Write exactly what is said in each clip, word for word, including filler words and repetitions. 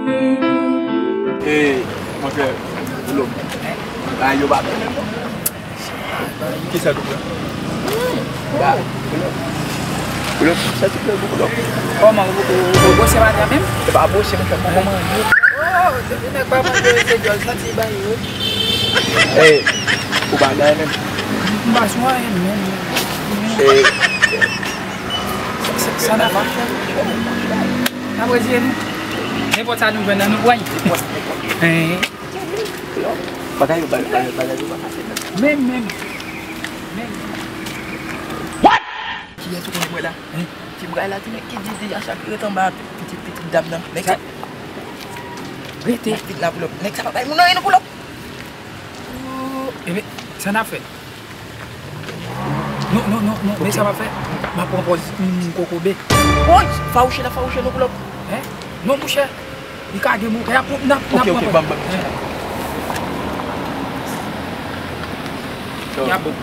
E, monchè, Boulòk, bagay yo pa bèl menm non. Kisa, Douglas? Ba, Boulòk. Boulòk, sa ti plè, Boulòk. Kòman, ou, ou, ou, ou bwose maten menm? Se pa bwose, monchè, m poko manje. Oh, depi nèg pa manje, se djòl santi bay yo. E, ou bagay menm. M pa sou anyen menm. E, sa, sa, sa n ap fè? N ap reziye nou. Nenpòt sa nou jwenn nan nou pran. Hein. Bagay yo, bagay, bagay, bagay yo pa fasil menm. Menm, menm. Menm. What? Kiyès ou konn wè la? Hein? Ti bray la, ti nèg ki di deja chak ret anba pitit, pitit dam nan. Nèg sa. Rete. Nèg vin la Boulòk. Nèg sa pa bay moun anyen non Boulòk. Oh, ebyen, sa n ap fè? Non, non, non, non, men sa m ap fè, m ap pran pòz, mm, kokobe. Woy, fawouche la, fawouche non Boulòk. Hein? Non, monchè, li ka gen mou, y ap, n ap, n ap pran pòz. Ok, ok, ban m, ban m. Hein. Y ap bon.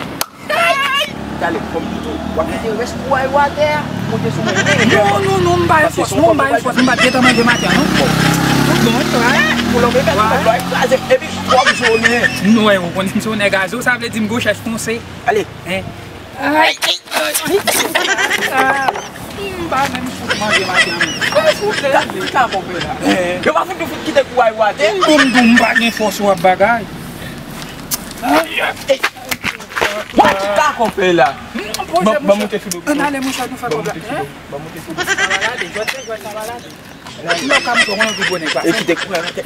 Talè, fò m di tou, w ap mete rès kouray ou atè a, monte sou mwen. Non, non, non, m pa gen fòs, non, m pa gen fòs, m pa t gentan manje maten an, non. Tout bon, wi, wi. Pou lòm e bèl, pou lòm e kraze, epi twòp jounen. Non, ou konnen m se yon nèg aze, sa vle di m gwo chèch fonse. Ale. Hein? Ay, ay, ay, ay. Ah, m pa menm fout manje maten an. Ay, souple. Sa, sa konpè la. Yo pa fout nou fout kite kouray ou atè. Bon, m di w, m pa gen fòs w ap bagay. Ay, ay. What? Sa konpè la. Ban, ban moute sou do. Ann ale, monchè, nou fè kòb la. Ban moute sou do. Ban moute sou do. Sa va lale, jwèt se jwèt, sa va lale. Lè w ka m tou, konnen ki bonè pa. E kite kouray ou atè.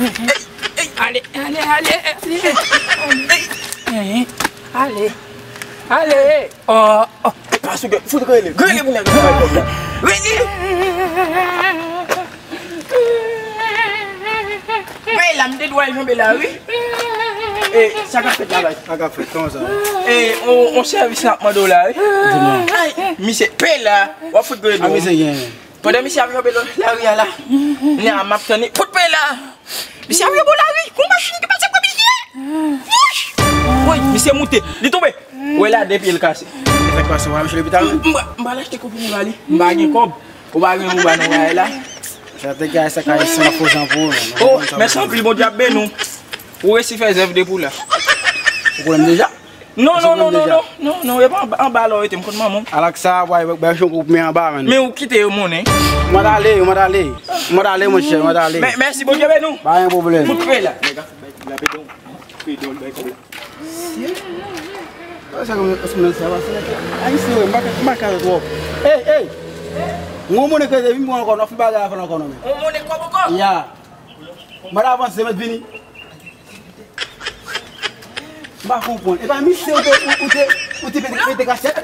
Ale, ale, ale, ale, ale. Ale. Ale. Oh, oh. Paske, fout rele. Rele pou nèg la bay kòb la. Rele. Pè la, m te dwe al janbe la, wi. E, sa k ap fèt la, bay? Sa k ap fèt, kòman sa? E, on, on sèvis n ap mande w la, wi. Di mwen. Ay, misye, pè la, w ap fout gade w. A, misye gen. Pandan misye ap janbe lari a la, nè a m ap tann li. Fout pè la! Misye ap janbe lari, gon machin ki pase pre misye! Wouch! Woy, misye moute, li tonbe! Ou wè la, de pye l kase. Sa k pase, w pa al chèche lopital? M, m, m pral achte konprime ba li. M pa gen kòb. Ou pa gen pou ba nou bagay la? Sa te gay sa kay san fo jan pou ou, non. Oh, mèsi anpil, Bondye ap beni w. Ou resi fè zèv depi w la. Ou konnen m deja? Non, non, non, non, non, non, non, e pa anba, anba la w rete, m konn manman w. Alak sa, w a bay yon kou men anba, menn. Men ou kite yo monnen. Mwen t ale, mwen t ale. Mwen t ale, monchè, mwen t ale. Mè, mèsi, Bondye beni w. Pa gen pwoblèm. Fout pè la. Nèg ap bay kou la, pè don. Pè don, bay kou la. Sa kòman, kòman sa va, se ayisyen, m pa ka, m pa ka twòp. Ey, ey. Mwen monnen kreze, vin pran ankò, n ap fè bagay avè l ankò, non, men. Ou monnen kòb ankò? Ya. Mwen avanse, mèt vini. M pa konprann. E pa misye ou te, ou, ou te, ou te pete, pete kachèt?